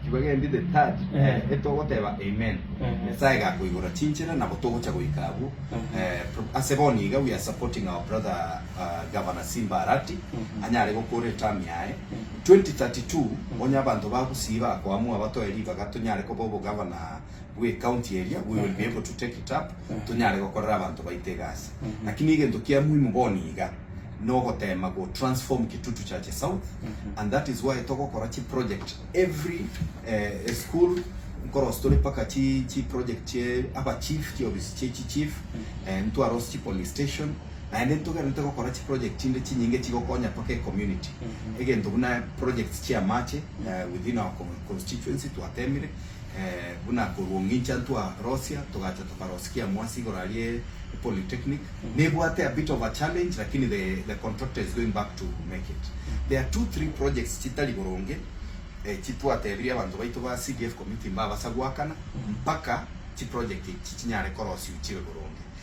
Kibagendi the third, Eh. etogoteba amen. Eh. Nyasaye gakoigora chinchera nabo togocha goika abwo. Ase bono iga we are supporting our brother Governor Simba Arati anyare gokora eterm yaye. 2032 onye abanto ba Gusii bakoamua batoe ribaga tonyare koba obogavana bwe ecounty eria, we will be able to take it up tonyare gokorera abanto baito egasi. Lakini egento kia muhimu bono iga nogotema go transform Kitutu Chache South, and that is why togokora chi project every school nkorosia tore mpaka chi chi project chie aba chief, chiofisi chie chi chief, ntwarosia chi police station, naende ntogenderete gokora chi project chinde chinyinge chigokonya mpaka ecommunity. Egento buna projects chia amache within our constituency twatemire, buna korwa Ong'incha ntwarosia, togacha tokarosia Kiamwasi igoro aria epolytechnic, nebwate a bit of a challenge lakini the contractor is going back to make it. There are two three projects chitari boronge, chitwatebirie abanto baito ba CDF committee mbabasa goakana mpaka chiproject echi chinyare korosiwa chibe boronge.